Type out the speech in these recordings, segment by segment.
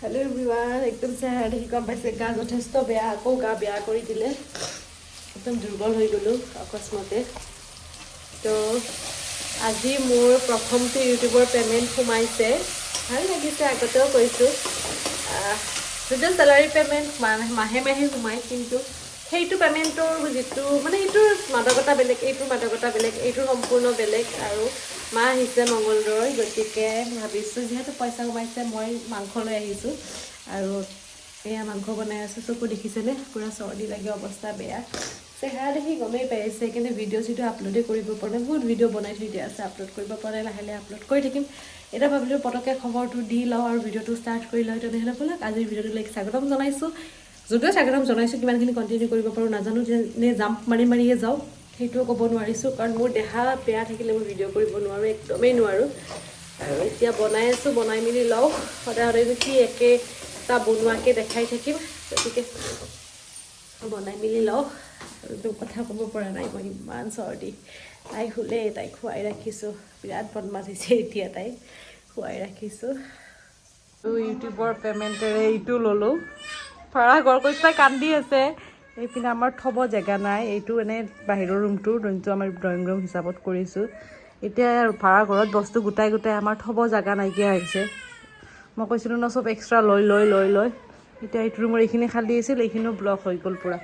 Hello' everyone, একদম চেহেৰা দেখি গম পাইছে গা যথেষ্ট বেয়া, আকৌ গা বেয়া কৰি দিলে, একদম দুৰ্বল হৈ গ'লোঁ অকস্মাতে। তো আজি মোৰ প্ৰথমটো ইউটিউবৰ পে'মেণ্ট সোমাইছে, ভাল লাগিছে। আগতেও কৈছোঁ, যদিও চেলাৰী পে'মেণ্ট মাহে মাহে সোমায়, কিন্তু সেইটো পে'মেণ্টৰ যিটো মানে এইটোৰ মাদকতা বেলেগ, এইটোৰ মাদকতা বেলেগ, এইটোৰ সম্পূৰ্ণ বেলেগ। আৰু মা আহিছে মংগলদৈ, গতিকে ভাবিছোঁ যিহেতু পইচা সোমাইছে, মই মাংস লৈ আহিছোঁ আৰু এয়া মাংস বনাই আছোঁ। চকু দেখিছেনে, পূৰা চৰ্দি লাগি অৱস্থা বেয়া, চেহেৰা দেখি গমেই পাইছে। কিন্তু ভিডিঅ' চিডিঅ' আপলোডেই কৰিব পৰা নাই, বহুত ভিডিঅ' বনাই থৈ দিয়া আছে, আপলোড কৰিব পৰা নাই, লাহে লাহে আপলোড কৰি থাকিম। এতিয়া ভাবিলোঁ পটককৈ খবৰটো দি লওঁ আৰু ভিডিঅ'টো ষ্টাৰ্ট কৰি লওঁ। তেনেহ'লে ব'লক, আজিৰ ভিডিঅ'টোলৈ স্বাগতম জনাইছোঁ। যদিও স্বাগতম জনাইছোঁ, কিমানখিনি কণ্টিনিউ কৰিব পাৰোঁ নাজানো, নে জাম্প মাৰি মাৰিয়ে যাওঁ সেইটোও ক'ব নোৱাৰিছোঁ, কাৰণ মোৰ দেহা বেয়া থাকিলে মই ভিডিঅ' কৰিব নোৱাৰোঁ, একদমেই নোৱাৰোঁ। আৰু এতিয়া বনাই আছোঁ, বনাই মেলি লওঁ। সদায় সদায়নো কি একেটা বনোৱাকৈ দেখাই থাকিম, গতিকে বনাই মেলি লওঁ। আৰু কথা ক'ব পৰা নাই মই, ইমান চৰ্দি। তাই শুলেই, তাইক খুৱাই ৰাখিছোঁ, বিৰাট বদমাছ হৈছে এতিয়া, তাইক খুৱাই ৰাখিছোঁ। ইউটিউবৰ পে'মেণ্টেৰে এইটো ল'লোঁ, ভাড়া ঘৰ কৈছোঁ, তাই কান্দি আছে। এইপিনে আমাৰ থ'ব জেগা নাই, এইটো এনেই বাহিৰৰ ৰুমটো, যোনটো আমাৰ ড্ৰয়িং ৰুম হিচাপত কৰিছোঁ। এতিয়া ভাড়া ঘৰত বস্তু গোটাই গোটাই আমাৰ থ'ব জেগা নাইকিয়া হৈছে। মই কৈছিলোঁ ন, চব এক্সট্ৰা লৈ লৈ লৈ লৈ এতিয়া এইটো ৰুমৰ এইখিনি খালী আছিল, এইখিনিও ব্লক হৈ গ'ল পূৰা।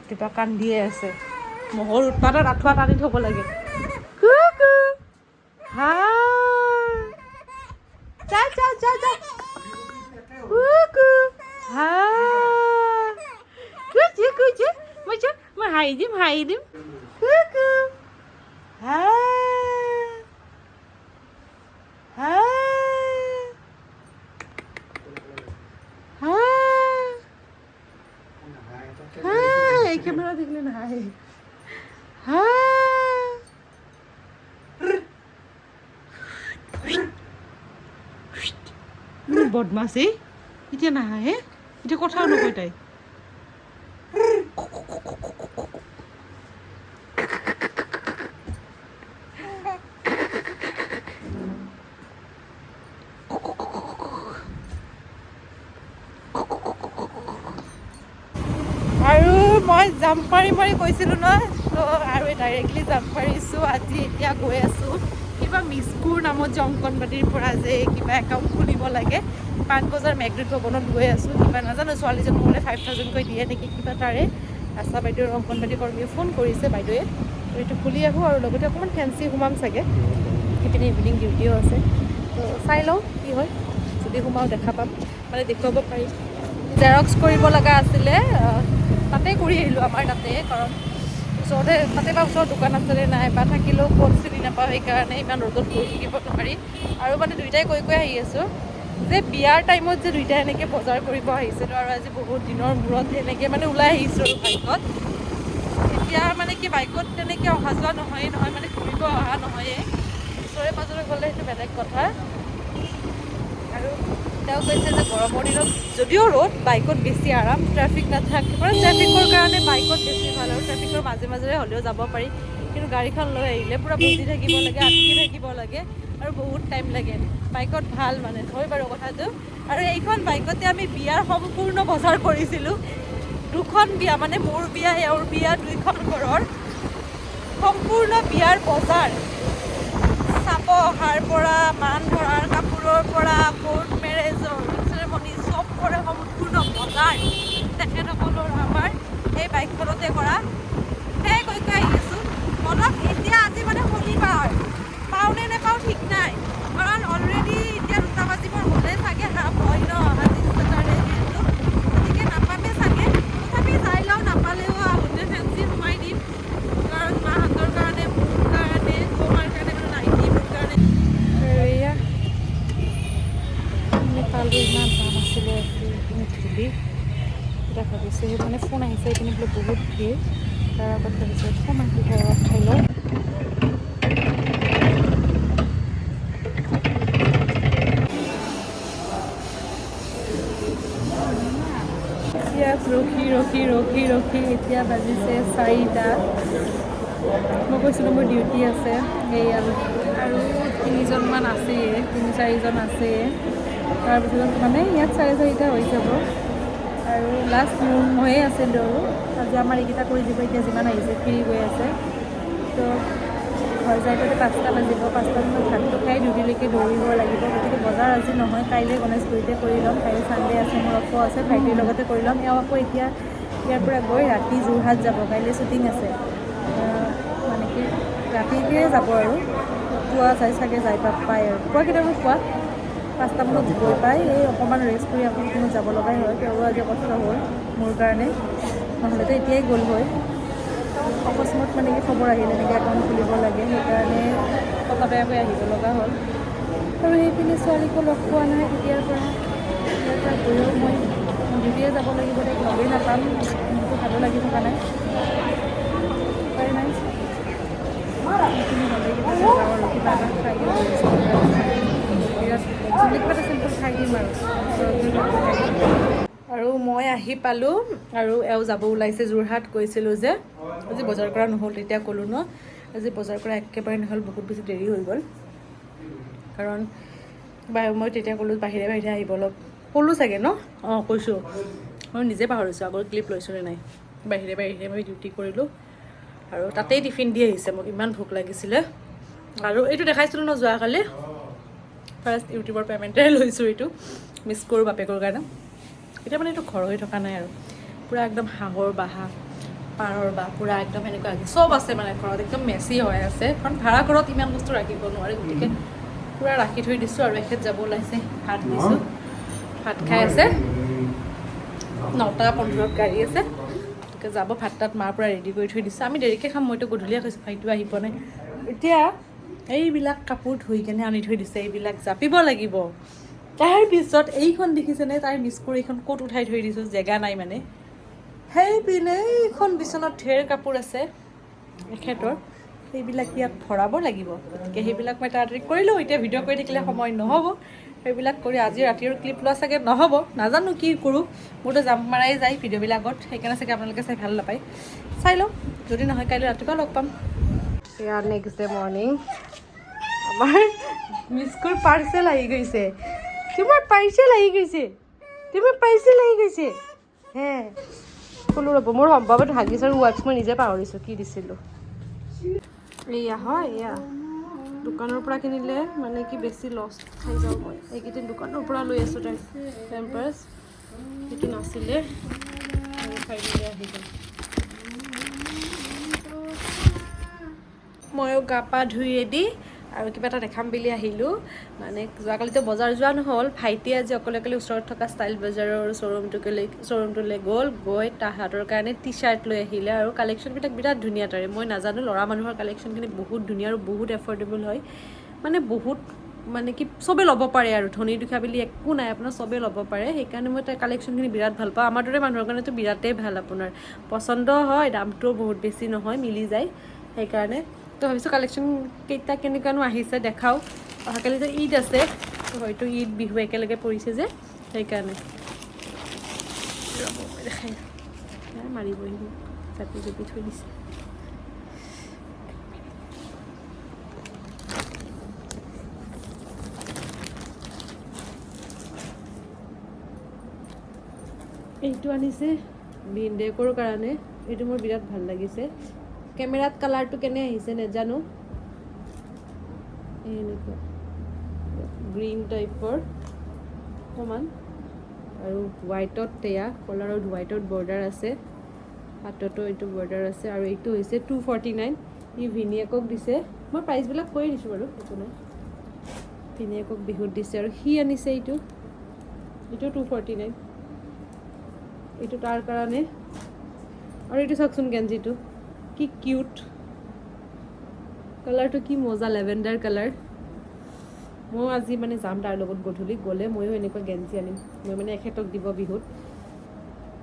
কিবা কান্দিয়ে আছে, মহৰ উৎপাতত আঁঠুৱা টানি থ'ব লাগে। কুকু হা, যা যা যা যা, কুকু হা, কুচু কুচু, মই মই হাঁহি দিম, হাঁহি দিম, কুকু হা হা হা হা, এই কেমেৰা দেখিলে নাহাঁহে। হা, বদমাছ এই, এতিয়া নাহাঁহে, এতিয়া কথাও নকয় তাই। আৰু মই জাম্প মাৰি মাৰি কৈছিলোঁ ন, তো আৰু ডাইৰেক্টলি জাম্প মাৰিছোঁ। আজি এতিয়া গৈ আছোঁ কিবা মিছকুৰ নামত যে অংকনবাদীৰ পৰা যে কিবা একাউণ্ট খুলিব লাগে, পাণবজাৰ মেঘদূত ভৱনত গৈ আছোঁ। কিবা নাজানো, ছোৱালীজনী বোলে 5000কৈ দিয়ে নেকি কিবা, তাৰে আশা বাইদেউৰ অংকনবাদী কৰ্মীয়ে ফোন কৰিছে বাইদেৱে, তো এইটো খুলি আহোঁ আৰু লগতে অকণমান ফেঞ্চি সোমাম চাগে, সেইপিনে ইভিনিং ডিউটিও আছে, তো চাই লওঁ কি হয়। যদি সোমাওঁ দেখা পাম, মানে দেখুৱাব পাৰিম। জেৰক্স কৰিব লগা আছিলে, তাতে কৰি আহিলোঁ আমাৰ তাতে, কাৰণ ওচৰতে তাতে বা ওচৰত দোকান আছেনে নাই বা থাকিলেও ক'ত চিনি নাপাওঁ, সেইকাৰণে ইমান ৰ'দত গৈ থাকিব নোৱাৰি। আৰু মানে দুইটাই কৈ কৈ আহি আছোঁ যে বিয়াৰ টাইমত যে দুইটাই এনেকৈ বজাৰ কৰিব আহিছিলোঁ, আৰু আজি বহুত দিনৰ মূৰত এনেকৈ মানে ওলাই আহিছোঁ আৰু বাইকত। এতিয়া মানে কি বাইকত তেনেকৈ অহা যোৱা নহয়েই নহয়, মানে ঘূৰিব অহা নহয়েই, ওচৰে পাঁজৰে গ'লে সেইটো বেলেগ কথা। আৰু তেওঁ কৈছে যে গৰমৰ দিনত যদিও ৰ'দ, বাইকত বেছি আৰাম, ট্ৰেফিক নাথাকে, মানে ট্ৰেফিকৰ কাৰণে বাইকত বেছি ভাল আৰু ট্ৰেফিকৰ মাজে মাজেৰে হ'লেও যাব পাৰি, কিন্তু গাড়ীখন লৈ আহিলে পূৰা বহি থাকিব লাগে, আটকি থাকিব লাগে আৰু বহুত টাইম লাগে। বাইকত ভাল মানে হয় বাৰু কথাটো। আৰু এইখন বাইকতে আমি বিয়াৰ সম্পূৰ্ণ বজাৰ কৰিছিলোঁ, দুখন বিয়া, মানে মোৰ বিয়া, এওঁৰ বিয়া, দুইখন ঘৰৰ সম্পূৰ্ণ বিয়াৰ বজাৰ, চাব অহাৰ পৰা, মান ধৰাৰ কাপোৰৰ পৰা, কোৰ্ট মেৰেজৰ ৰিং চেৰেমনি চব কৰে সম্পূৰ্ণ বজাৰ তেখেতসকলৰ আমাৰ এই বাইকখনতে কৰা। সেয়াই কৈ কৈ আহি আছোঁ। মনত এতিয়া আজি মানে শনিবাৰ, পাওঁ নে নেপাওঁ ঠিক নাই, কাৰণ অলৰেডি এতিয়া 2টা বাজিবৰ হ'লে চাগে, হাফ হয় ন আজি ছেটাৰডে যিহেতু, গতিকে নাপামে চাগে। তথাপি যাই লওঁ, নাপালেও আহোঁতে ফেঞ্চি সোমাই দিম, কাৰণ মাহঁতৰ কাৰণে, মোৰ কাৰণে, বৌমাৰ কাৰণে, মানে নাইটি মোৰ কাৰণে। এয়া আমি পালোঁ, ইমান দাম আছিলে এইখিনি ধূলি। এতিয়া ভাবিছোঁ সেই মানে ফোন আহিছে, এইখিনি বোলে বহুত ভিৰ, তাৰ আগত ভাবিছোঁ অকণমান পিঠা খাই লওঁ। এতিয়া ৰখি ৰখি ৰখি ৰখি এতিয়া বাজিছে 4টা। মই কৈছিলোঁ মোৰ ডিউটি আছে, এই আৰু তিনিজনমান আছেই, 3-4জন আছেই। তাৰপিছত মানে ইয়াত 4:30 হৈ যাব। আৰু লাষ্ট মোৰ ময়ে আছিলোঁ আৰু আজি আমাৰ এইকেইটা কৰি দিব, এতিয়া যিমান আহিছে ফ্ৰী গৈ আছে। তো ঘৰ যাই পাওঁতে 5টা বাজিব, 5টা মানত ভাতটো খাই ডিউটিলৈকে দৌৰিব লাগিব। গতিকে বজাৰ আজি নহয়, কাইলৈ গণেশগুৰিতে কৰি ল'ম। কাইলৈ ছানডে আছে, মোৰ অফো আছে, ভাইটিৰ লগতে কৰি ল'ম। এওঁ আকৌ এতিয়া ইয়াৰ পৰা গৈ ৰাতি যোৰহাট যাব, কাইলৈ শ্বুটিং আছে, মানে কি ৰাতিকে যাব আৰু পুৱা যাই চাগে যাই পায় আৰু পুৱা কেইটামানত পুৱা 5টা মানত গৈ পাই এই অকণমান ৰেষ্ট কৰি আকৌ শ্বুটিঙত যাব লগাই হয়। তেওঁৰো আজি কষ্ট হ'ল মোৰ কাৰণে, নহ'লেতো এতিয়াই গ'ল হয়। অকস্মাত মানে কি খবৰ আহিল এনেকৈ একাউণ্ট খুলিব লাগে, সেইকাৰণে ততাতৈয়াকৈ আহিব লগা হ'ল। আৰু সেইপিনে ছোৱালীকো লগ পোৱা নাই তেতিয়াৰ পৰা, তেতিয়াৰ পৰা গৈও মই ডিউটিয়ে যাব লাগিব, তাইক লগেই নাপাম, মোৰতো ভালো লাগি থকা নাই, উপায় নাই। সেইখিনি হ'লে কিবা এটা যাওঁ আৰু কিবা এটা খাই দিম, বিৰাট কিবা এটা চিম্পল খাই দিম আৰু ঘৰত গৈ ভাতটো খাই দিম। আৰু মই আহি পালোঁ আৰু এওঁ যাব ওলাইছে যোৰহাট। গৈছিলোঁ যে আজি বজাৰ কৰা নহ'ল, তেতিয়া ক'লোঁ ন আজি বজাৰ কৰা একেবাৰে নহ'ল, বহুত বেছি দেৰি হৈ গ'ল। কাৰণ মই তেতিয়া ক'লোঁ বাহিৰে বাহিৰে আহিব অলপ ক'লোঁ চাগে ন, অঁ কৈছোঁ, মই নিজে পাহৰিছোঁ আগৰ ক্লিপ লৈছোঁ নে নাই। বাহিৰে বাহিৰে মই ডিউটি কৰিলোঁ আৰু তাতেই টিফিন দি আহিছে মোক, ইমান ভোক লাগিছিলে। আৰু এইটো দেখাইছিলোঁ ন যোৱাকালি, ফাৰ্ষ্ট ইউটিউবৰ পে'মেণ্টেৰে লৈছোঁ এইটো, মিছ কৰোঁ বাপেকৰ কাৰণে। এতিয়া মানে এইটো ঘৰ হৈ থকা নাই আৰু, পূৰা একদম হাঁহৰ বাহা পাৰৰ বাঁহ পূৰা একদম সেনেকুৱা চব আছে মানে ঘৰত, একদম মেচি হৈ আছে। কাৰণ ভাড়া ঘৰত ইমান বস্তু ৰাখিব নোৱাৰে, গতিকে পূৰা ৰাখি থৈ দিছোঁ। আৰু এখেত যাব ওলাইছে, ভাত দিছোঁ, ভাত খাই আছে। 9:15 গাড়ী আছে, গতিকে যাব। ভাত তাত মাৰ পৰা ৰেডি কৰি থৈ দিছোঁ, আমি দেৰিকৈ খাম, মইতো গধূলিয়ে খাইছোঁ, ভাইটিও আহি পোৱা নাই। এতিয়া এইবিলাক কাপোৰ ধুই কেনে আনি থৈ দিছে, এইবিলাক জাপিব লাগিব। তাৰপিছত এইখন দেখিছেনে, তাৰ মিছ কৰি এইখন ক'ত উঠাই থৈ দিছোঁ, জেগা নাই মানে। সেইপিনে এইখন বিচনাত ঢেৰ কাপোৰ আছে এখেতৰ, সেইবিলাক ইয়াত ভৰাব লাগিব। গতিকে সেইবিলাক মই তাড়াতাড়ি কৰিলোঁ, এতিয়া ভিডিঅ' কৰি থাকিলে সময় নহ'ব। সেইবিলাক কৰি আজি ৰাতিৰ ক্লিপ লোৱা চাগে নহ'ব, নাজানো কি কৰোঁ, মোৰতো জাম্প মাৰাই যায় ভিডিঅ'বিলাকত, সেইকাৰণে চাগে আপোনালোকে চাই ভাল নাপায়। চাই লওঁ, যদি নহয় কাইলৈ ৰাতিপুৱা লগ পাম। এয়া নেক্সট ডে মৰ্ণিং, আমাৰ মিস্কুৰ পাৰ্চেল আহি গৈছে। তোমাৰ পাৰ্চেল আহি গৈছে, তোমাৰ পাৰ্চেল আহি গৈছে। হে ক'লো ৰ'ব, মোৰ সম্ভৱত হাগিছ আৰু ৱাইপছ মই নিজে পাহৰিছোঁ কি দিছিলোঁ। এয়া হয়, এয়া দোকানৰ পৰা কিনিলে মানে কি বেছি লছ খাই যাওঁ মই। এইকেইদিন দোকানৰ পৰা লৈ আছোঁ তাই পেম্পাৰ্ছ, সেইটো নাছিলে আৰু ফাইনেলি আহি গ'ল। ময়ো গা পা ধুই ৰেডি আৰু কিবা এটা দেখাম বুলি আহিলোঁ। মানে যোৱাকালিতো বজাৰ যোৱা নহ'ল, ভাইটিয়ে আজি অকলে অকলে ওচৰত থকা ষ্টাইল বজাৰৰ শ্ব'ৰুমটোলৈ গ'ল, গৈ তাহাঁতৰ কাৰণে টি চাৰ্ট লৈ আহিলে। আৰু কালেকশ্যনবিলাক বিৰাট ধুনীয়া তাৰে, মই নাজানো ল'ৰা মানুহৰ কালেকশ্যনখিনি বহুত ধুনীয়া আৰু বহুত এফৰ্ডেবল হয়, মানে বহুত মানে কি চবেই ল'ব পাৰে আৰু ধনী দুখীয়া বুলি একো নাই, আপোনাৰ চবেই ল'ব পাৰে। সেইকাৰণে মই তাৰ কালেকশ্যনখিনি বিৰাট ভাল পাওঁ। আমাৰ দৰে মানুহৰ কাৰণেতো বিৰাটেই ভাল, আপোনাৰ পচন্দ হয়, দামটোও বহুত বেছি নহয়, মিলি যায়। সেইকাৰণে তো ভাবিছোঁ কালেকশ্যন কেইটা কেনেকুৱানো আহিছে দেখাওঁ। অহাকালি যে ঈদ আছে, তো হয়তো ঈদ বিহু একেলগে পৰিছে যে, সেইকাৰণে ৰ'ব মই দেখাই মাৰিবহি মোক, জাপি জুপি থৈ দিছে। এইটো আনিছে ভিনদেউকৰ কাৰণে, এইটো মোৰ বিৰাট ভাল লাগিছে। কেমেৰাত কালাৰটো কেনে আহিছে নেজানো, এনেকুৱা গ্ৰীণ টাইপৰ অকণমান, আৰু হোৱাইটত এয়া কলাৰত হোৱাইটত বৰ্ডাৰ আছে, হাততো এইটো বৰ্ডাৰ আছে। আৰু এইটো হৈছে 249, ই ভিনিয়েকক দিছে। মই প্ৰাইচবিলাক কৈ দিছোঁ বাৰু, একো নাই। ভিনিয়েকক বিহুত দিছে। আৰু সি আনিছে এইটো, এইটো 249, এইটো তাৰ কাৰণে। আৰু এইটো চাওকচোন গেঞ্জিটো কি কিউট, কালাৰটো কি মজা, লেভেণ্ডাৰ কালাৰ। ময়ো আজি মানে যাম তাৰ লগত গধূলি, গ'লে ময়ো এনেকুৱা গেঞ্জি আনিম। মই মানে এখেতক দিব বিহুত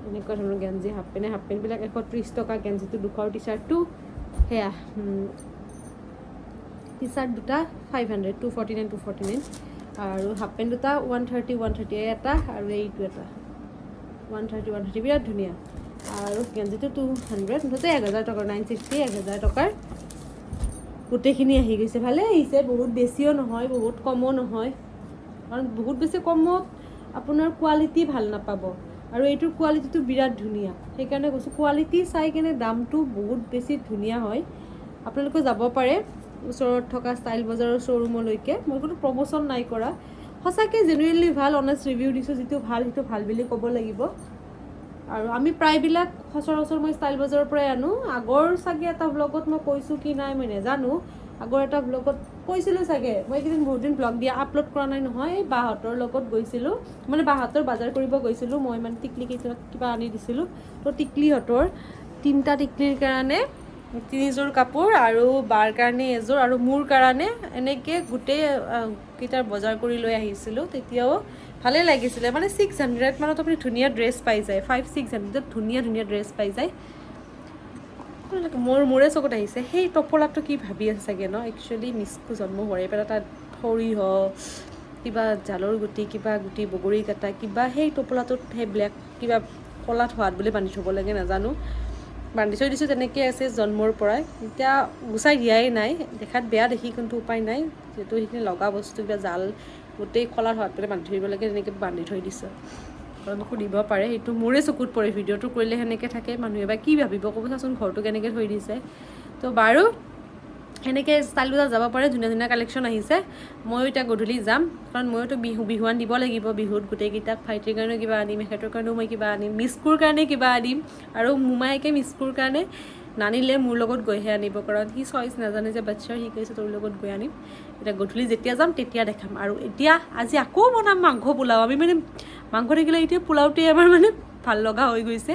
এনেকুৱা ধৰণৰ গেঞ্জি, হাফ পেণ্টে, হাফ পেণ্টবিলাক 130 টকা, গেঞ্জিটো 200, টি চাৰ্টটো সেয়া টি চাৰ্ট দুটা 500, 249, 249, আৰু হাফ পেণ্ট দুটা 130, 130, এই এটা আৰু এইটো এটা 130, 130, বিৰাট ধুনীয়া। আৰু গেঞ্জিটো 200, মুঠতে 1000 টকাৰ, 960, 1000 টকাৰ গোটেইখিনি আহি গৈছে। ভালেই আহিছে, বহুত বেছিও নহয়, বহুত কমো নহয়। কাৰণ বহুত বেছি কমত আপোনাৰ কোৱালিটি ভাল নাপাব, আৰু এইটোৰ কোৱালিটিটো বিৰাট ধুনীয়া। সেইকাৰণে কৈছোঁ, কোৱালিটি চাই কেনে দামটো বহুত বেছি ধুনীয়া হয়। আপোনালোকে যাব পাৰে ওচৰত থকা ষ্টাইল বজাৰৰ শ্ব'ৰুমলৈকে। মই কোনো প্ৰমোশ্যন নাই কৰা, সঁচাকৈ জেনুইনলি ভাল, অনেষ্ট ৰিভিউ দিছোঁ। যিটো ভাল সেইটো ভাল বুলি ক'ব লাগিব। আৰু আমি প্ৰায়বিলাক সচৰাচৰ মই ষ্টাইল বজাৰৰ পৰাই আনো। আগৰ চাগে এটা ভ্লগত মই কৈছোঁ কি নাই মই নাজানো, আগৰ এটা ভ্লগত কৈছিলোঁ চাগে। মই এইকেইদিন বহুত দিন ভ্লগ দিয়া আপলোড কৰা নাই নহয়। এই বাহঁতৰ লগত গৈছিলোঁ, মানে বাহঁতৰ বজাৰ কৰিব গৈছিলোঁ মই, মানে টিকলি কেইজনক কিবা আনি দিছিলোঁ। তো টিকলিহঁতৰ তিনিটা টিকলিৰ কাৰণে তিনিযোৰ কাপোৰ, আৰু বাৰ কাৰণে এযোৰ, আৰু মোৰ কাৰণে এনেকৈ গোটেই কেইটাৰ বজাৰ কৰি লৈ আহিছিলোঁ। তেতিয়াও ভালেই লাগিছিলে। মানে 600 মানত আপুনি ধুনীয়া ড্ৰেছ পাই যায়, 500-600ত ধুনীয়া ধুনীয়া ড্ৰেছ পাই যায়। মোৰে চকুত আহিছে সেই টোপোলাটো, কি ভাবি আছে চাগে ন? একচুৱেলি মিস্কু জন্ম হোৱাৰে পৰা তাত সৰিয়হ, কিবা জালৰ গুটি, কিবা গুটি, বগৰী কাটা কিবা, সেই টোপোলাটোত সেই ব্লেক কিবা ক'লা থোৱাত বুলি বান্ধি থ'ব লাগে, নাজানো, বান্ধি থৈ দিছোঁ। তেনেকৈ আছে জন্মৰ পৰাই, এতিয়া গুচাই দিয়াই নাই। দেখাত বেয়া দেখি, কিন্তু উপায় নাই, যিহেতু সেইখিনি লগা বস্তু কিবা জাল গোটেই ক'লা থোৱাত পেলাই বান্ধি থৈ দিব লাগে, তেনেকৈ বান্ধি থৈ দিছোঁ। কাৰণ সুধিব পাৰে, সেইটো মোৰে চকুত পৰে। ভিডিঅ'টো কৰিলে সেনেকৈ থাকে, মানুহে বা কি ভাবিব, ক'ব চাচোন ঘৰটো কেনেকৈ থৈ দিছে। তো বাৰু, সেনেকৈ ষ্টাইল বজাৰ যাব পাৰে, ধুনীয়া ধুনীয়া কালেকশ্যন আহিছে। ময়ো এতিয়া গধূলি যাম, কাৰণ ময়োতো বিহুৱান দিব লাগিব বিহুত গোটেইকেইটাক। ভাইটিৰ কাৰণেও কিবা আনিম, এখেতৰ কাৰণেও মই কিবা আনিম, মিস্কুৰ কাৰণে কিবা আনিম। আৰু মোমায়েকে মিস্কুৰ কাৰণে নানিলে মোৰ লগত গৈহে আনিব, কাৰণ সি চইচ নাজানে যে বাচ্ছাৰ। সি কৈছে তোৰ লগত গৈ আনিম। এতিয়া গধূলি যেতিয়া যাম তেতিয়া দেখাম। আৰু এতিয়া আজি আকৌ বনাম মাংস পোলাও। আমি মানে মাংস থাকিলে এতিয়া পোলাওটোৱে আমাৰ মানে ভাল লগা হৈ গৈছে।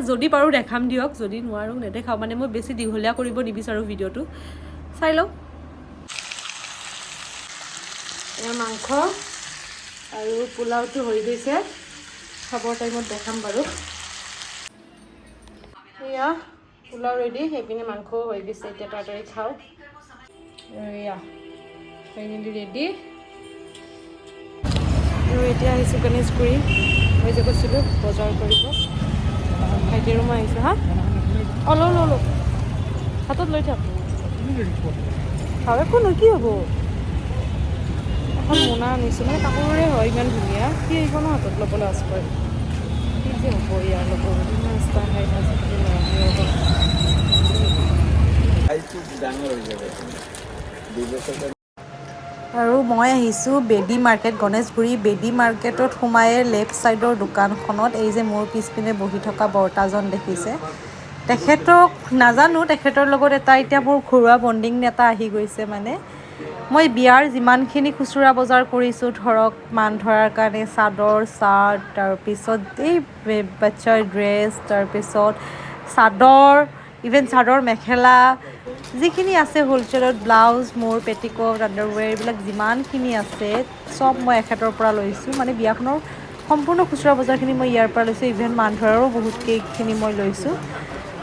যদি পাৰোঁ দেখাম দিয়ক, যদি নোৱাৰোঁ নেদেখাওঁ। মানে মই বেছি দীঘলীয়া কৰিব নিবিচাৰোঁ ভিডিঅ'টো, চাই লওঁ। এয়া মাংস আৰু পোলাওটো হৈ গৈছে, খাবৰ টাইমত দেখাম বাৰু। এয়া পোলাও ৰেডি, সেইপিনে মাংসও হৈ গৈছে। এতিয়া তাড়াতাড়ি খাওঁ। এয়া ফাইনেলি ৰেডি। আৰু এতিয়া আহিছোঁ গণেশগুৰি, মই যে কৈছিলোঁ বজাৰ কৰিব। ভাইটি আৰু মই আহিছোঁ। হা, অঁ, লওঁ লওঁ লওঁ, হাতত লৈ থাক। খাওঁ, একো নহয়, কি হ'ব? এখন মোনা আনিছোঁ, মানে কাপোৰৰে হয়, ইমান ধুনীয়া। সি এইখনো হাতত ল'ব লাজ কৰে। কি যে হ'ব ইয়াৰ লগত, ইমান ষ্টাইল আজিকালি ল'ৰাবোৰৰ। সাইজটো ডাঙৰ হৈ যাব 2 বছৰ। আৰু মই আহিছোঁ বেদী মাৰ্কেট, গণেশগুৰি বেদী মাৰ্কেটত সোমায়ে লেফ্ট ছাইডৰ দোকানখনত। এই যে মোৰ পিছপিনে বহি থকা বৰ্তাজন দেখিছে, তেখেতক নাজানো, তেখেতৰ লগত এটা এতিয়া মোৰ ঘৰুৱা বণ্ডিং এটা আহি গৈছে। মানে মই বিয়াৰ যিমানখিনি খুচুৰা বজাৰ কৰিছোঁ, ধৰক মান ধৰাৰ কাৰণে চাদৰ, চাৰ্ট, তাৰপিছত এই বাচ্ছাৰ ড্ৰেছ, তাৰপিছত চাদৰ, ইভেন চাদৰ মেখেলা যিখিনি আছে হ'লচেলত, ব্লাউজ, মোৰ পেটিকোট, আণ্ডাৰৱেৰ, এইবিলাক যিমানখিনি আছে চব মই এখেতৰ পৰা লৈছোঁ। মানে বিয়াখনৰ সম্পূৰ্ণ খুচুৰা বজাৰখিনি মই ইয়াৰ পৰা লৈছোঁ। ইভেন মান ধৰাৰো বহুত কেইখিনি মই লৈছোঁ।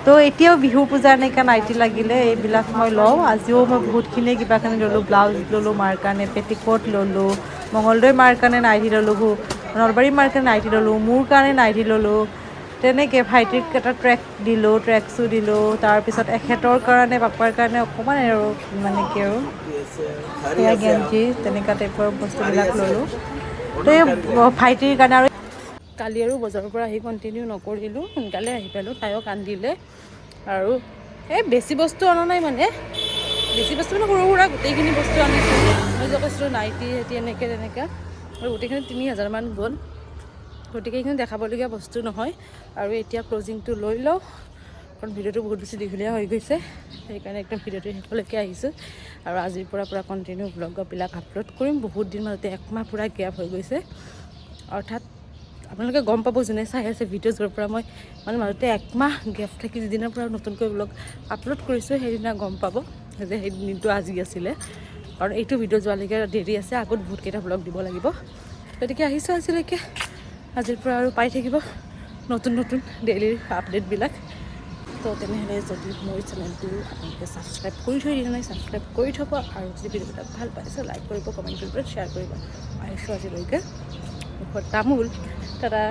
তো এতিয়াও বিহু, পূজা এনেকুৱা নাইটি লাগিলে এইবিলাক মই লওঁ। আজিও মই বহুতখিনিয়ে কিবা কানি ল'লোঁ। ব্লাউজ ল'লোঁ মাৰ কাৰণে, পেটিকোট ল'লোঁ, মঙলদৈ মাৰ কাৰণে নাইটি ল'লোঁ, নলবাৰী মাৰ কাৰণে নাইটি ল'লোঁ, মোৰ কাৰণে নাইটি ল'লোঁ, তেনেকৈ ভাইটিক এটা ট্ৰেক দিলোঁ, ট্ৰেকছো দিলোঁ। তাৰপিছত এখেতৰ কাৰণে, পাপাৰ কাৰণে অকণমান আৰু মানে কি আৰু সেয়া গেঞ্জি তেনেকুৱা টাইপৰ বস্তুবিলাক ল'লোঁ। তো এই ভাইটিৰ কাৰণে আৰু কালি আৰু বজাৰৰ পৰা আহি কণ্টিনিউ নকৰিলোঁ, সোনকালে আহি পালোঁ। তাইও কান্দিলে। আৰু এই বেছি বস্তু অনা নাই, মানে বেছি বস্তু মানে সৰু সুৰা গোটেইখিনি বস্তু আনিছোঁ। মই যে কৈছিলোঁ নাইটি চাইটি এনেকৈ তেনেকৈ, আৰু গোটেইখিনি 3000মান গ'ল। গতিকে এইখিনি দেখাবলগীয়া বস্তু নহয়। আৰু এতিয়া ক্লজিংটো লৈ লওঁ, কাৰণ ভিডিঅ'টো বহুত বেছি দীঘলীয়া হৈ গৈছে। সেইকাৰণে একদম ভিডিঅ'টো শেষলৈকে আহিছোঁ। আৰু আজিৰ পৰা পূৰা কণ্টিনিউ ব্লগবিলাক আপলোড কৰিম। বহুত দিন মাজতে একমাহ পূৰা গেপ হৈ গৈছে। অৰ্থাৎ আপোনালোকে গম পাব, যোনে চাই আছে ভিডিঅ', য'ৰ পৰা মই মানে মাজতে একমাহ গেপ থাকি যিদিনাৰ পৰা নতুনকৈ ব্লগ আপলোড কৰিছোঁ, সেইদিনা গম পাব যে সেই দিনটো আজি আছিলে। কাৰণ এইটো ভিডিঅ' যোৱালৈকে দেৰি আছে, আগত বহুতকেইটা ব্লগ দিব লাগিব। গতিকে আহিছোঁ আজিলৈকে। আজিৰ পৰা আৰু পাই থাকিব নতুন নতুন ডেইলিৰ আপডেটবিলাক। তো তেনেহ'লে যদি মোৰ চেনেলটো আপোনালোকে ছাবস্ক্ৰাইব কৰি থৈ দিয়া নাই, ছাবস্ক্ৰাইব কৰি থ'ব। আৰু যদি ভিডিঅ'বিলাক ভাল পাইছে, লাইক কৰিব, কমেণ্ট কৰিব, শ্বেয়াৰ কৰিব। আহিছোঁ আজিলৈকে, মুখত তামোল। টাটা।